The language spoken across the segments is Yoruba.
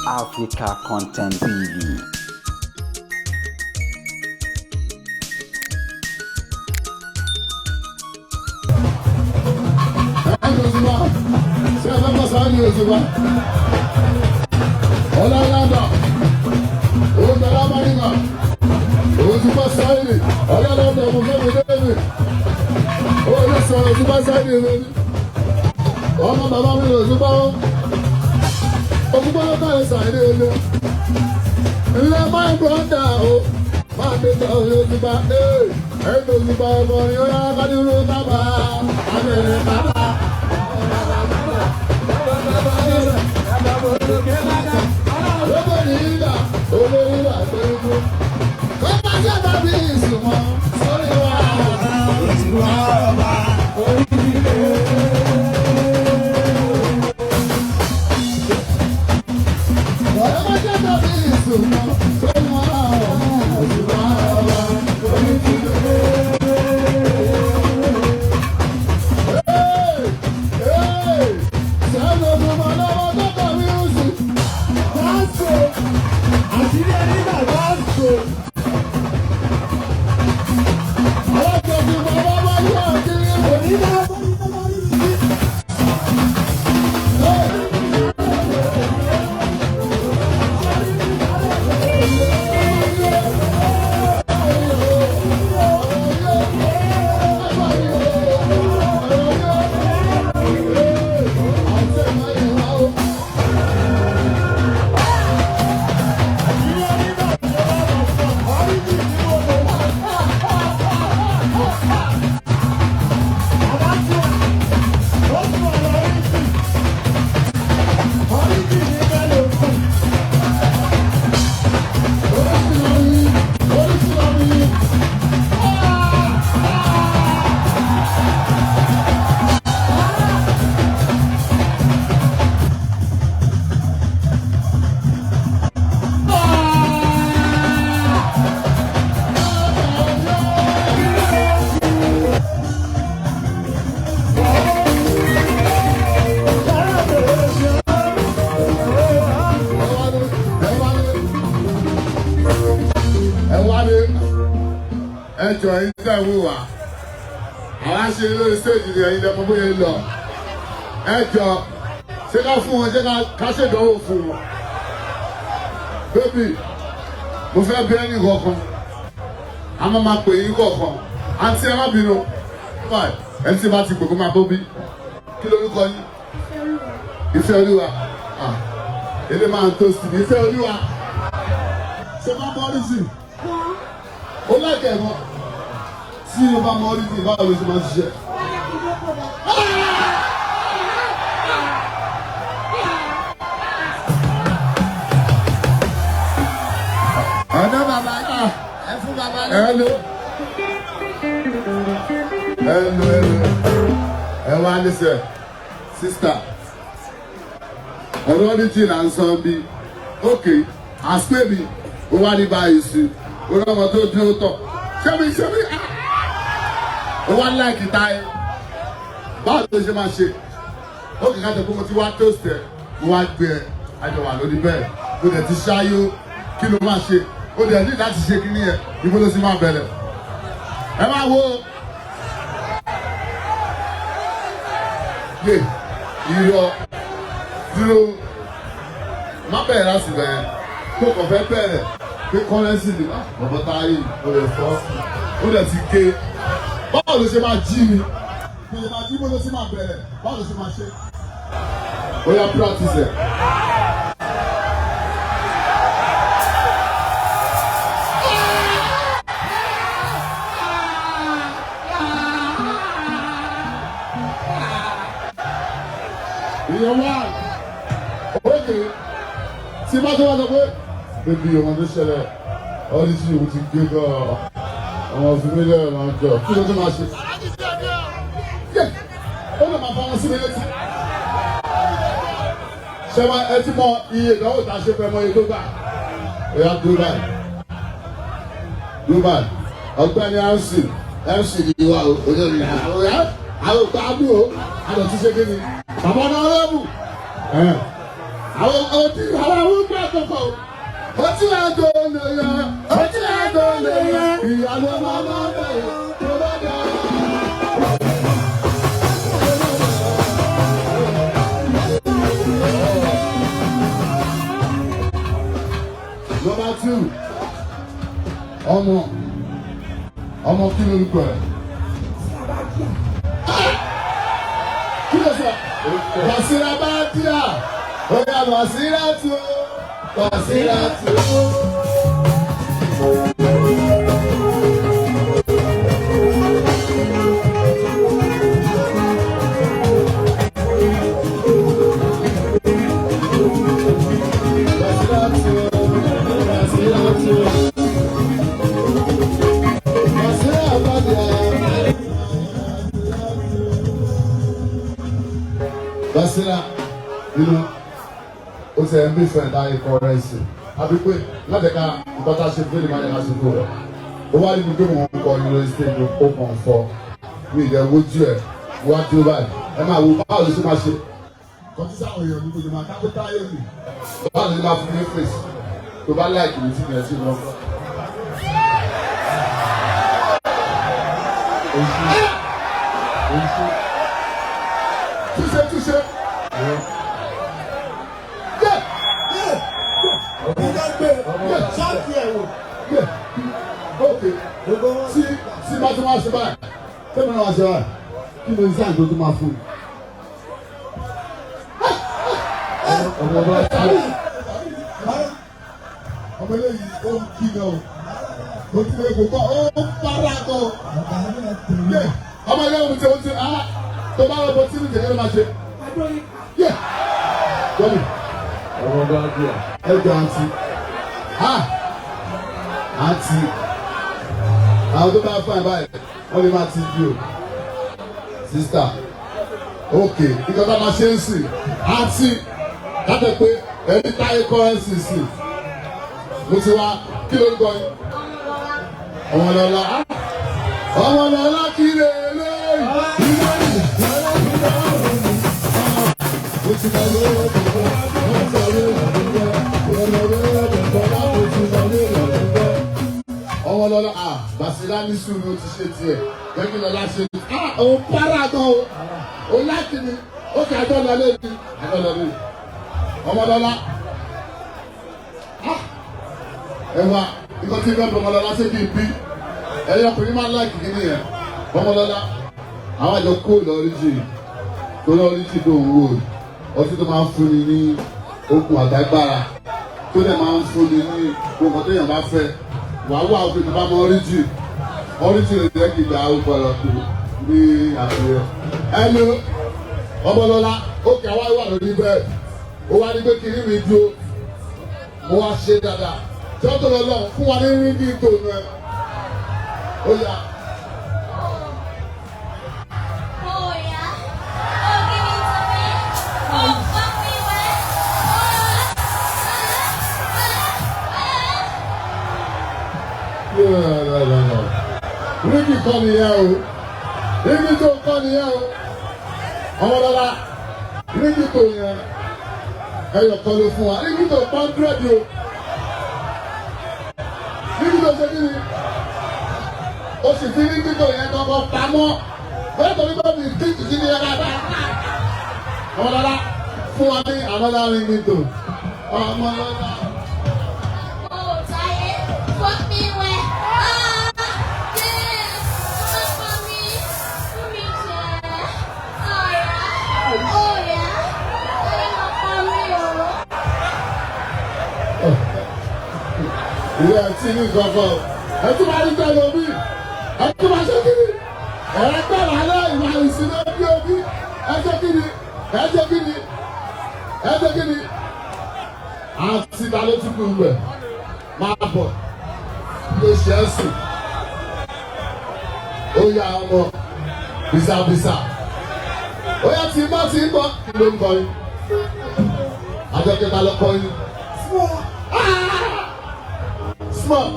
Africa Content TV. Ṣé ẹ fẹ́ bọ́ sáà ní Òṣùpá? Ọlọ́lọ́dọ̀, òun Amẹ́ríkà, Òṣùpá sáyẹ̀nì, ọlọ́lọ́dọ̀ mo fẹ́ mi débi. Ó lè sọ̀rọ̀ Òṣùpá sáyẹ̀nì lórí. Ọmọ bàbá mi Òṣùpá ó. Òṣùpá ló kàwé sáyẹ̀nì olú. Ńlẹ́ my brother o, máa gbé tọ́ Òṣùpá, ẹ̀ ẹ̀ Òṣùpá ọmọ ni ó yá kádìrú bàbá, àbẹ̀rẹ̀ bàbá. Ẹ wá ní ẹjọ yìí tẹ̀ wò wá, àwa ṣe lórí stéèjì ni ẹ̀yin lẹ́mọ bóyá ń lọ. Ẹjọ, ṣé ká fún wọn, ṣé ká ṣèdánwò fún wọn? Baby, mo fẹ́ bí ẹnì kọ̀ọ̀kan, a máa ma pè yín kọ̀ọ̀kan. Àǹtí, ẹ má bínú, ẹni tí bá ti gbogbo máa bó bí. Kí lórúkọ yín? Ìfẹ́ Olúwa. Ah, ilé máa ń tó sí ní Ìfẹ́ Olúwa. Ṣé máa mọ oríṣi ó lẹ́kẹ̀ẹ́ mọ́? Tí o bá mọ oríṣi, báwo ló ṣe máa ń ṣiṣẹ́? Ọ̀dọ́ bàbá, ẹ fún bàbá ní. Hello, hello, hello. Ẹ wá nísẹ̀, sister, ọ̀rọ̀ oríṣi là ń sọ bí. Ok, àsìkò mi ó wá ní báyìí sí ó lọ́mọ tó dúró tọ̀ ṣẹ́mi ṣẹ́mi ó wá láìkì táyé, báwo ló ṣe máa ṣe? Ó kì í ká tẹ̀ pé mo ti wá toast ẹ̀, mo wá gbé ẹ, àjọ wà lórí bẹ́ẹ̀, mo dẹ̀ ti ṣáyó. Kí ló máa ṣe? Ó dẹ̀ ní láti ṣe kíní ẹ̀, ibo ló sì máa bẹ̀rẹ̀? Ẹ máa wo yé irọ́ dúró, má bẹ̀rẹ̀ láti bẹ̀rẹ̀ kó kàn fẹ́ bẹ̀rẹ̀ pé currency ni bàbá táyé ó lè fọ́, ó dẹ̀ ti ké. Báwo ló ṣe máa jí mi? Bó ṣe máa jí, bó ló ṣe máa bẹ̀rẹ̀, báwo ló ṣe máa ṣe? Ó yá, practice ẹ̀. Ìyẹn wá ókè tí bá tó wá sọ pé, "Baby, ọmọ tó ṣẹlẹ̀, ọdún tí òun ti gbé gan, ọmọ fún mi lẹ́yìn máa jọ," kí ló tó máa ṣe? Ó lè máa fọwọ́n sí mi létí. Ṣé máa ẹ ti mọ iye ìdánwò tá a ṣe fẹ́ mọ iye tó gbà? Ó yá, dúró báyìí, dúró báyìí. Ọ̀gbẹ́ni MC, MC ni wa o, olórí àwọn ògbà á dùn o, àdọ̀tí ṣe kí ni bàbá náà lẹ́bù. Àwọn ọtí àwọn àwọn gbà kọ̀kọ̀. Ọtí àgọ́ lè yẹ. Ọtí àgọ́ lè yẹ. Ìyàwó máa bẹ̀rẹ̀ tó bá dà. Number 2. Ọmọ ọmọ kí lórúkọ ẹ? Kí ló sọ? Basira bá díà. Ó yá Basira tó. Basira tó. Basira tó. Basira tó. Basira bá díà. Basira, ó ti ẹ̀ ń bí fún ẹ̀dá ikọ̀ rẹ̀ sí. Àbí pé láti ká nǹkan tá a ṣe fún ènìyàn máa ṣe fún rẹ̀. Ó wá níbi pé mò ń kọ ní lórí stage ó kàn fọ. Mi ìdẹ̀ wojú ẹ̀ wá dúró báyìí. Ẹ máa wo báwo ló ṣe máa ṣe. Kọjú sáwọn èèyàn mi kò lè máa kápẹ́ táyé mi. Báwo ló ṣe máa fún mi fèsì? Tó bá láìkì mi tí mi ẹ̀ sí lọ. Túṣe túṣe. Yeah. Ṣáàkì ẹ̀ wò. Yeah. Okay. Tí tí bá tún wá ṣe báyìí, tẹ́mi náà wá ṣe báyìí, kí ló ń sáà tó tún máa fún mi? Ọmọ bá ti Ọmọ eléyìí ó ń kí gan o. Mo ti lè kó kọ́, ó ń fara gan o. Yeah. Ọmọ eléyìí ti ó ti ah tó bá lọ bọ tí mi kẹ̀kẹ́ ló máa ṣe. Yeah. Gbọ́dọ̀ ọmọ bá díà. ẹ jọ àǹtí. Ah! Àǹtí. Àwọn tó bá fún ẹ báyìí, wọ́n lè máa ti di o. Sista. Ok, nǹkan tá a máa ṣe ń sìn. Àǹtí. Látẹ̀ pé ẹni táyé kọ́rẹ́nsì sìn. Mo ti wá kí ló ń kọ yín? Ọmọlọ́lá. Ọmọlọ́lá kí lè lè. Mo ti lọ lórí ọ̀dọ̀ mo ti lọ lórí ọ̀dọ̀ mo ti lọ lórí ọ̀dọ̀. Ọmọlọ́lá à Basira ní sùúrù ó ti ṣe tiẹ̀ jẹ́ kí lọ́lá ṣe à òun para gan o òun láti ni ó kì í àjọ lọ lé mi àjọ lọ lé mi. Ọmọlọ́lá ẹ wá nǹkan tí bẹ́ẹ̀ bọ́mọlọ́lá ṣé kí n bí ẹ̀yin ọkùnrin máa ń láìkì kí nìyẹn bọ́mọlọ́lá àwọn àjọ kó lọ́ọ́rìjì tó lọ́ọ́rìjì tó ń wò ọtí tó máa ń fúnni ní okun àdágbára tó dẹ̀ máa ń fúnni ní gbogbo téèyàn bá fẹ́ wàá wà òfin tó bá mọ ọ́ríjì ọ́ríjì lè jẹ́ kí ìgbà ó gbọ́dọ̀ kú ní àfihàn. Ẹnu ọmọlọ́lá ó kí àwa wà lórí bẹ́ẹ̀ ó wá ní pé kí ní mi dúró mo wá ṣe dáadáa tí wọ́n tó lọ lọ fún wa ní ríngì tòun ẹ̀ ó yá. Oh yeah. Oh, give it to me. Oh, fuck me wet. Oh, No, no, no, no. Ríngì kọ́ nìyẹn o. Ríngì tó kọ́ nìyẹn o. Ọmọlọ́lá, ríngì tó yẹn ẹyọ kan ló fún wa. Ríngì tó pọ́ndúrẹ́dì o. Ríngì tó ṣe kí ni? O sì fi ríngì tó yẹn kọ́kọ́ pamọ́. Bẹ́ẹ̀ tó ní bá mi kí kìkì ní ẹ bá. Ọmọlọ́lá, fún wa ní another ríngì tó. Ọmọlọ́lá. Oh, Taye, fuck me wet. Ah, yeah. Fuck me. Fún mi jẹ. Oh yeah. Oh yeah. Taye ma pa mí o. Ìwé ẹtí ní gbọ̀ngàn ẹ tún máa rí tẹ́lẹ̀ omi ẹ tún máa ṣe kíni ẹ gbọ́dọ̀ alẹ́ ìwà ìsinmi bí omi ẹ ṣe kíni ẹ ṣe kíni ẹ ṣe kíni àti ta ló tún kú rẹ̀ máa bọ̀ ló ṣe é sùn ó yá ọmọ bisabisa ó yá tí má ti ń bọ̀ kí ló ń kọrin àjọ kẹta ló kọrin small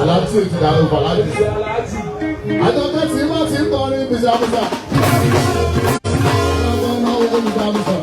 aláàtì ti dàrú fàlájì àjọ kẹtì má ti ń kọrin bisabisa. Bisabisa.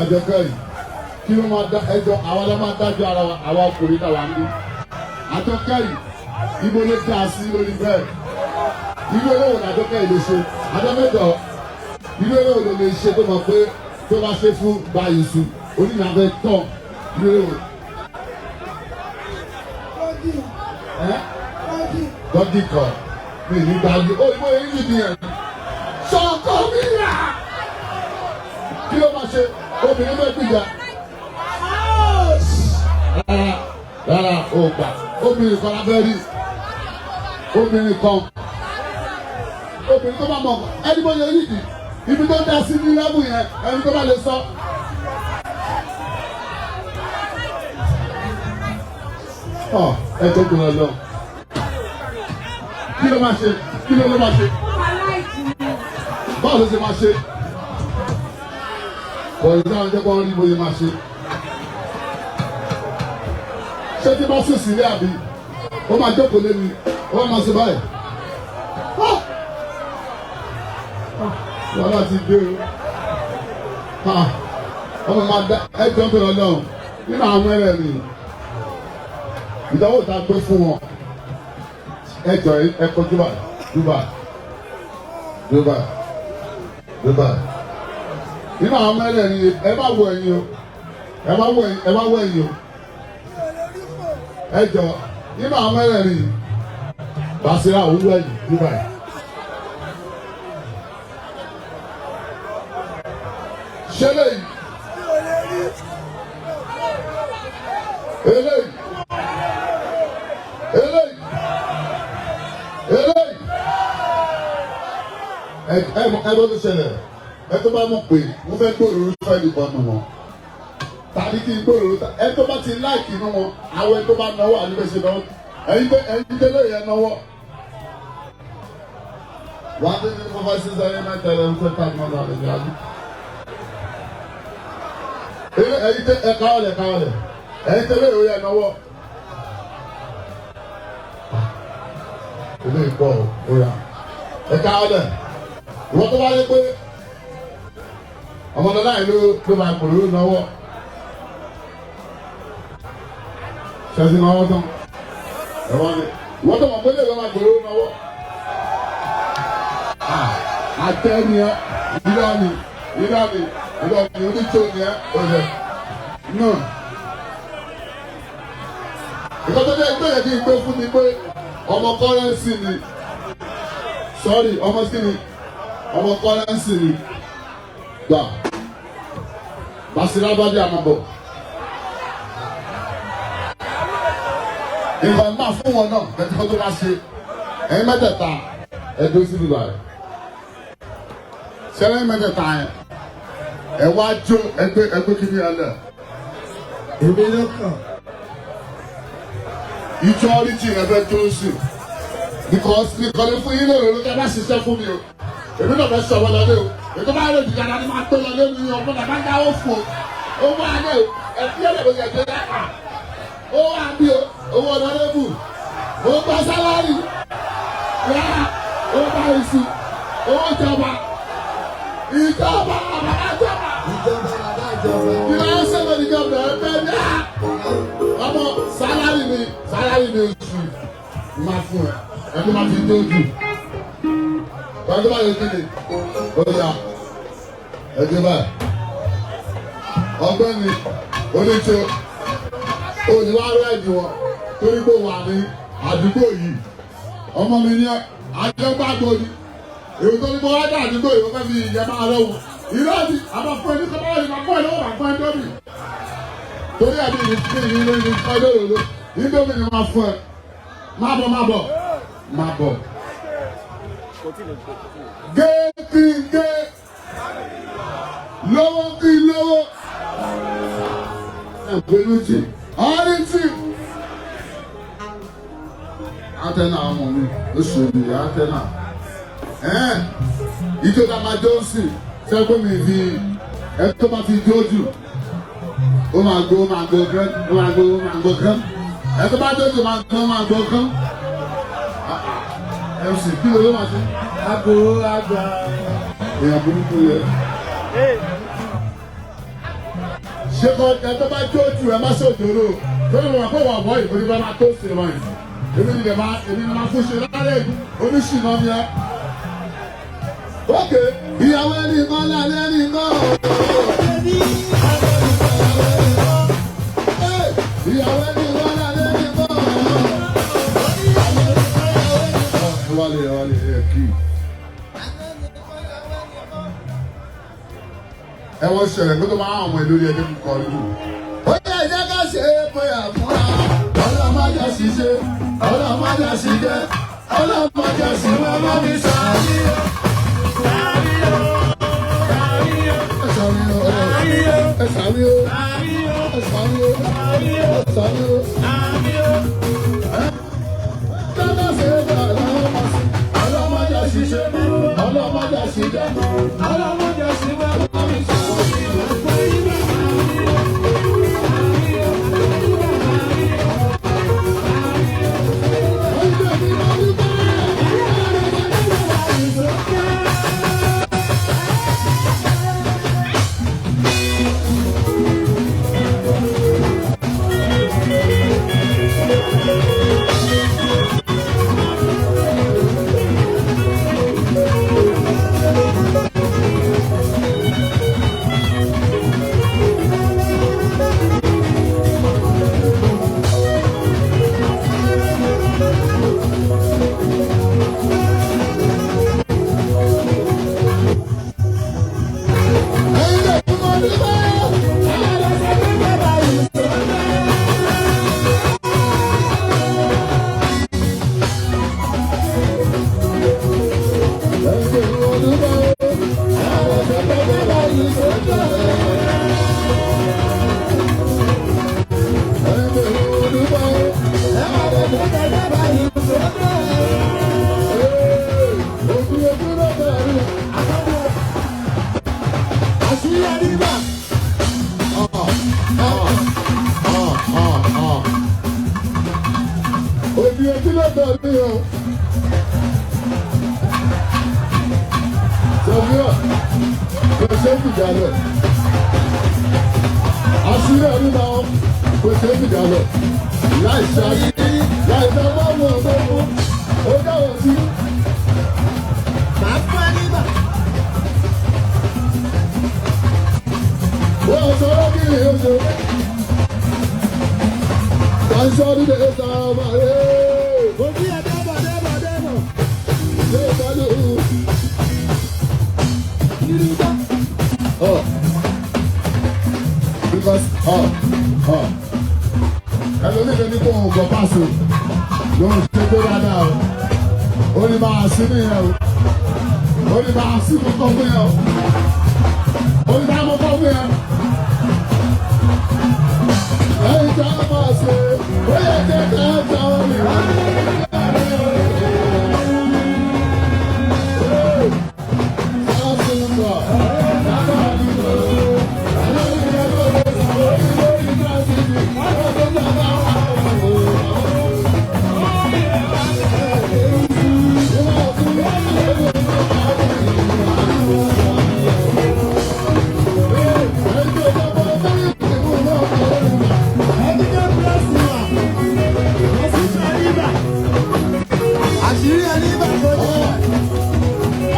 Àjọkẹ́ yìí, kí ló máa dá ẹjọ́? Àwa la máa dájọ́ ara wa, àwa ọkùnrin táwa ń bí. Àjọkẹ́ yìí, ibo ló dá sí lórí bẹ́ẹ̀? Irú eré wo làjọkẹ́ yìí lè ṣe? Àjọkẹ́jọ, irú eré wo ló lè ṣe tó mọ̀ pé tó bá ṣe fún báyìí sùn oníyàfẹ́ tán? Irú eré wo? Ẹ́ dọ́gì kan mi ní gbàgbé ó ìbò yìí nìyí ẹ̀ ṣọkọ mi rà. Kí ló máa ṣe? Obìnrin fẹ́ gbìjà. Rárá rárá, ó gbà. Obìnrin kan lábẹ́ rí, obìnrin kan, obìnrin tó bá mọ̀ ẹni bó yẹ yìí ibi tó dá sí ní lẹ́bù yẹn, ẹni tó bá lè sọ. Ọ ẹ tó gbọ́dọ̀ lọ. Kí ló máa ṣe? Kí ló máa ṣe? Báwo ló ṣe máa ṣe? Kọ̀ọ̀dù táwọn jẹ́ kó rí bóyá máa ṣe. Ṣé tí bá sùn sílé àbí ó máa jókòó lé mi, ó máa ṣe báyìí? Wàhálà ti dé o. Ọmọ máa dá ẹjọ́ tó lọ lọ́hùn nínú àwọn ẹlẹ́rìí ìdánwò tá a gbé fún wọn. Ẹjọ, ẹkọ Dubai, Dubai, Dubai, Dubai. Nínú àwọn mẹ́rẹ̀ẹ̀rin, ẹ má wo ẹ̀yìn o, ẹ má wo ẹ̀yìn, ẹ má wo ẹ̀yìn o. Ẹjọ, nínú àwọn mẹ́rẹ̀ẹ̀rin, Basira òwú ẹ̀yìn Dubai. Ṣẹlẹ̀ yìí, eléyìí, eléyìí, eléyìí, ẹ ẹ ẹ bó tó ṣẹlẹ̀, ẹ tó bá mọ̀ pé mo fẹ́ gbòòrò fẹ́ nìkan nù wọn tàbí kí n gbòòrò, ẹ tó bá ti láìkì inú wọn, àwọn ẹ tó bá náwó àdúgbò ṣe náwó. Ẹyin tó, ẹyin tó lóye náwó. 1, 2, 3, 4, 5, 6, 7, 8, 9, 10, 11, 12, 13, 14, 15. Ẹyin tó ẹ káwọ́ lẹ̀, káwọ́ lẹ̀. Ẹyin tó lóye oyè náwó. Ilé ìkọ́ òyà ẹ káwọ́ lẹ̀. Ìwọ́n tó bá yẹ pé ọmọdé láì ló ló máa kò lóru náwó. Ṣẹ́sìn náwó tán. Ẹ̀wọ́n ni ìwọ́n tó mọ̀ pé lè ló máa kò lóru náwó. Àtẹ ni ẹ, irọ́ ni, irọ́ ni, irọ́ ni, oníṣó ni ẹ, ọ̀rẹ́ náà. Ìkọ́ tó dé ẹgbẹ́ yẹn kí n gbé fún mi pé ọmọ currency ni, sorry, ọmọ sí ni, ọmọ currency ni. Gbà, Basira bá dé àmàbọ̀. Nǹkan máa fún wọn náà bẹ́ẹ̀ tó bá ṣe. Ẹ̀yin mẹ́tẹ̀ẹ̀ta, ẹ dúró síbi báyìí. Sẹ́lẹ̀ mẹ́tẹ̀ẹ̀ta yẹn, ẹ wá jó ẹgbẹ́ ẹgbẹ́ kìíní ẹ lẹ̀. Èmi ló kàn. Ìjọ oríjì ẹ fẹ́ jó sí because nìkan fún yín lóore ló tẹ́ bá ṣiṣẹ́ fún mi o. Èmi náà fẹ́ sọ̀rọ̀ lọ́lé o. Ètò bá rẹ̀ jìjà náà ni máa tó lọ́lé mi o. Ọ̀pọ̀ náà bá dáwọ́ fún o. Owó alẹ́ o, ẹ̀fí ẹ̀rẹ̀ ló yẹ jẹ́ ká. Ó wà bí o, owó ọ̀nàdébù. Ó gba salary. Rárá, ó bá èsì. Owó ìjọba. Ìjọba, bàbá ìjọba. Ìjọba bàbá ìjọba. Ìlànà sẹ́wọ̀n ní gómìnà ẹgbẹ́ ní à. Ọmọ salary mi, salary mi oṣù máa fún ẹ. Ẹni máa fi dé ojú. Tọ́jú báyìí kí ni? Ó yá. Ẹjẹ báyìí. Ọgbẹ́ni oníṣe òníwá rẹ́ẹ̀dì wọn torí pé wà ní àdúgbò yìí. Ọmọ mi ní àjọgbàgbọ́ ni. Èyí tó ní mo wá dé àdúgbò yìí, wọ́n fẹ́ fi ìyẹn máa rẹ̀ wọ́n. Irọ́ ni, àmọ́ fún ẹni kọ́mọ́ ni, màá fún ẹ lọ́wọ́, màá fún ẹ dọ́bì. Torí àbí ìlú fún ìlú ìlú fún ẹ lóòrò. Indomie ni máa fún ẹ. Má bọ̀, má bọ̀, má bọ̀. Gé kí n gé, lówó kí n lówó. Ẹ̀gbẹ́ méjì, ọ́rìntì. Atẹ́nà ọmọ mi, oṣù mi, atẹ́nà. Ìjọ ta máa jó sí, sẹ́kọ̀ mi fi ẹ tó bá ti jó jù. Ó máa gbó, ó máa gbó kán, ó máa gbó, ó máa gbó kán. Ẹ tó bá jó jù máa gbó, máa gbó kán. MC, kí ló ló máa ṣe? Agbo àgbà. Èèyàn burúkú yẹ. Ṣé kọ́ ẹ tó bá jó jù ẹ má ṣòjòrò? Lórí wọn kó wà bọ́ ìbò nípa máa tó sí wọn yìí. Èmi ni lè máa èmi ni máa fún ṣe lálẹ́ oníṣìná ni ẹ. Ókè, ìyàwó ẹni kan lálẹ́ ẹni kan. Ìyàwó ẹni kan lálẹ́ ẹni kan. Ẹ wálé, ẹ wálé, ẹ kí. Ẹ wọ́n ṣẹlẹ̀ kó tó máa àwọn ìlú ẹgbẹ́ kíkọ nínú. Ó yẹ ìjẹ́ ká ṣe é bóyá fúnra. Ọlọ́mọdé ṣiṣẹ́, ọlọ́mọdé ṣiṣẹ́, ọlọ́mọdé ṣiṣẹ́, ọmọ mi sáré. Ẹ sáré o, ẹ sáré o, ẹ sáré o, ẹ sáré o. Ká ṣe é bóyá ọlọ́mọdé ṣiṣẹ́, ọlọ́mọdé ṣiṣẹ́, ọlọ́mọdé ṣiṣẹ́, ọmọ mi sáré. Òbí ojú lọ́dọ̀ mi o. Sọ̀fíà, kò ṣe é fìjà lọ. Àṣírí ẹ̀rí náà kò ṣe é fìjà lọ. Láì ṣáájú, láì sọ fún ọmọ ọ̀dọ́ fún, ó dáwọ̀ sí. Màá fún ẹ nígbà. Wọ́n sọ̀rọ̀ kí ni ó ṣe. Tàǹsọ́rí lè sábà rẹ̀. Ojú ẹ dẹ́bọ̀ dẹ́bọ̀ dẹ́bọ̀. Lè sálú. Yorùbá. Oh. Because oh. Ẹlòmíì lè ní kó òun gbọ́ pàṣẹ. Lòun ṣe tó dáadáa o. Ó ní máa sí nìyẹn o. Ó ní máa sí kọ́kọ́ fún yẹn o. Ó ní máa mọ́kọ́ fún yẹn. Ẹyin tí a máa ṣe, ó yẹ kí ẹ ká jọ mi. Ẹni tó bless you ah. Ojú ẹ nígbà. Àṣírí ẹ nígbà kò jẹ́.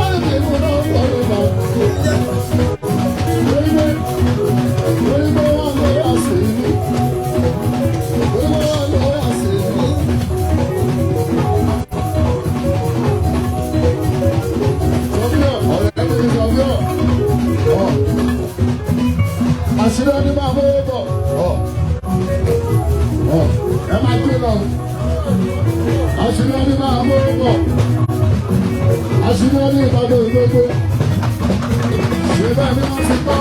Àṣírí ọdún máa mú bọ̀. Ẹ máa gbé lọ. Àṣírí ọdún máa mú bọ̀. Àṣírí ọdún ìbàdàn ìgbógbó. Ṣé bẹ́ẹ̀ ni wọ́n ti kọ́?